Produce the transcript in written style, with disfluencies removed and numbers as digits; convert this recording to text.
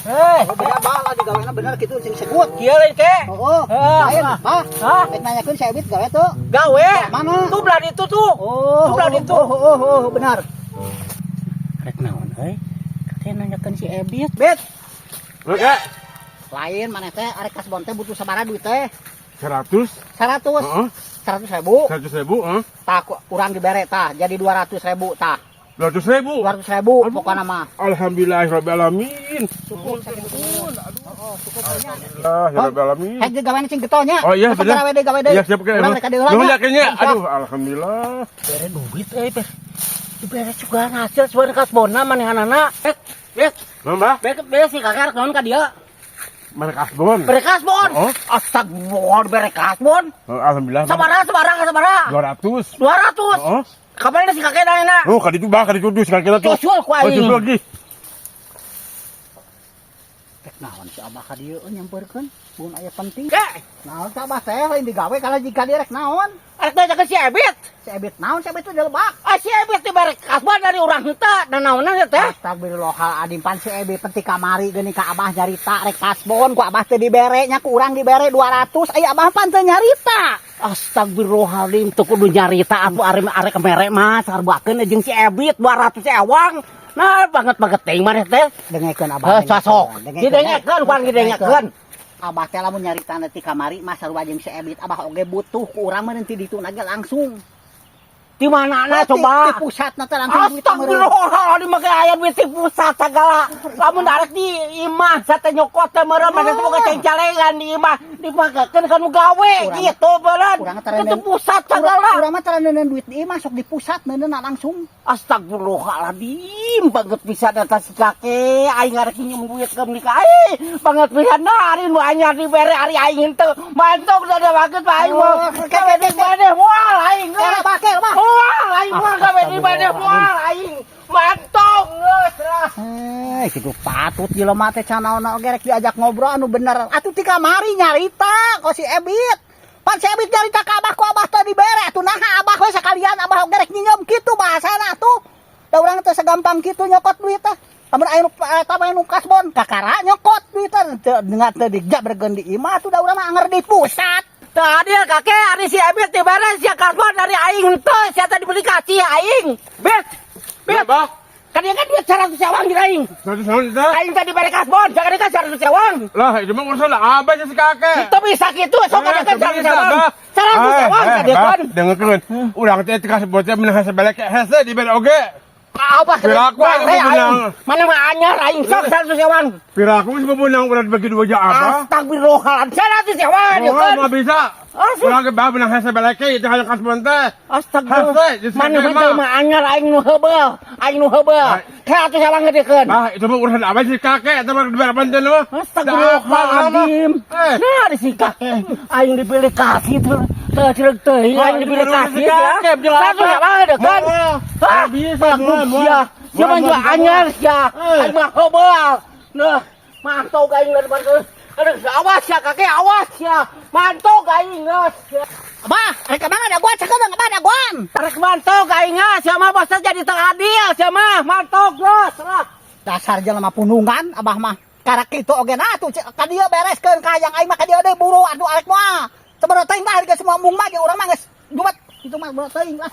Eh, Oh, bener bah lah digawena bener kitu sing segut. Kieu lain ke. Oh, Ah. lain, bah. Hah? Rek nanyakeun si Ebit gawe tuh. Gawe. Mana? Tuh belah itu tuh. Oh, Tuh belah oh, itu. Oh, benar. Rek naon euy? Kakek nanyakeun si Ebit. Bet, Oke. lain maneh teh arek kasbon teh butuh sabaraha duit teh? 100. 100. Heeh. 100 ribu. 100 ribu, heeh. Tah, kurang dibere tah, jadi 200 ribu tah. 200 ribu. 200 ribu pokoknya mah. Alhamdulillah rabbil alamin. Cukup sakitu. Oh, cukup nya. Ah, ya rabbil alamin. Hek gawe sing getol nya. Oh iya, bener. Gawe deui, gawe deui. Iya, siap ke. Urang rek ka dieu Nuhun lah, ya kayaknya. nya. Aduh, alhamdulillah. Bere duit euy, Bes. Dibere juga hasil suara kasbonna manehanana. Eh, Bet, Mbah, bet, bet si kakek rek naon ka dia? Mana kasbon? Bere kasbon. Oh. Astagfirullah, bere kasbon. Oh, alhamdulillah. Mbah. Sabaraha, sabaraha, sabaraha? 200. 200. Oh. Kapan si kakek nanya? Oh, kadi itu bah, kadi itu sekali kita tuh. Susul ku Oh, aing. susul lagi. Rek naon si Abah ka dieu euy nyamperkeun? Mun aya penting. Kek, Naon si Abah teh lain digawe kalah jika dia rek naon? Arek nanyakeun si Ebit. Si Ebit naon, si Ebit teh lebak. Ah, si Ebit dibere kasbon dari urang henteu dan naonan ya teh. Astagfirullahaladzim, pan si Ebit penting kamari geuning ka Abah nyarita rek kasbon ku Abah teh dibere nya, ku urang dibere 200, aya Abah pan teu nyarita. Astagfirullahaladzim, teu kudu nyarita atuh ari arek mere mah sarbuakeun jeung si Ebit 200 ewang. Nah, banget banget teuing maneh teh. Dengekeun Abah. Heh, sasok. Didengekeun, kuan didengekeun. Abah teh lamun nyarita nanti kamari mah sarua jeung si Ebit, Abah oge butuh ku urang mah nanti ditu ge langsung. Di mana na Di coba? Pusat na teh langsung duit meureun. Astagfirullahaladzim, make aya duit di pusat sagala. Lamun arek di imah sate nyokot teh meureun maneh teh boga cengcalengan di imah dipakekeun ka nu gawe gitu meureun. Urang teh Itu pusat sagala. Urang mah tara neuneun duit di imah, sok di pusat neuneun langsung. Astagfirullahaladzim, banget bisa data si kakek aing arek nyium duit ke menikah aing banget bisa na ari nu anyar dibere ari aing henteu mantok da banget aing mah gawe di maneh moal aing. Eh, Bah, ke, Bah. Moal aing mah gawe di maneh moal aing mantong geus lah. Eh, gitu patut jelema teh can naon oge rek diajak ngobrol anu bener. Atuh ti kamari nyarita ko si Ebit. Pan si Ebit nyarita ka Abah, ku Abah teh dibere. Atuh naha Abah we sakalian Abah oge rek nyinyom kitu bahasana atuh. Da urang teh segampang kitu nyokot duit teh. Lamun aya nu eta mah nu kasbon kakara nyokot duit teh teu dengar teu dijaberkeun di imah atuh, da urang mah anger di pusat. Tadi kakek ari si Ebit dibere sia kasbon dari aing henteu sia teh dibeli kasih aing. Bet, bet. Bah, kan dia kan duit 100 ewang di aing. 100 tahun itu. Aing tadi bere kasbon jangan kan 100 ewang. Lah, itu mah urusan abah si kakek. Itu bisa gitu, sok ada kan 100 ewang. 100 ewang tadi kan. Dengekeun. Urang teh kasbon teh menang sebelek hese dibere oge. Apa? Piraku aing menang. Mana mah anyar aing sok 100 ewang. Piraku geus meunang urang dibagi dua aja apa? Astagfirullahaladzim, 100 ewang ya Oh, kan. mah bisa. Asli. Urang ge bah menang hese belek itu hayang kasbon teh. Astagfirullah. Hese, di Mana sakit mah mah. mah anyar aing nu heubeul, aing nu heubeul. 100 ewang gedekeun. Bah, itu mah urusan abah si kakek eta mah dibere banten mah. Astagfirullahaladzim. Eh. Nah, di si kakek aing dipilih kasih tuh. Teu cireug teuing aing dipilih kasih ya. 100 ewang gedekeun. Hah? Bisa, Bagus ya. Siapa juga anyar ya. Aing mah heubeul. Nah, mantau aing dari aduh, awas ya kakek, awas ya. Mantau aing geus. Abah, rek ka mana dagoan sakedeung Abah dagoan. Rek mantau aing ah, sia mah basa jadi teu adil sia mah. Mantau geus lah. Dasar jelema punungan Abah mah. Karak kitu oge nah atuh ka dieu bereskeun ka hayang aing mah ka dieu deui buru atuh arek moal. Sabaraha teuing lah harga semua mung mah jeung urang mah geus duit itu mah sabaraha teuing lah.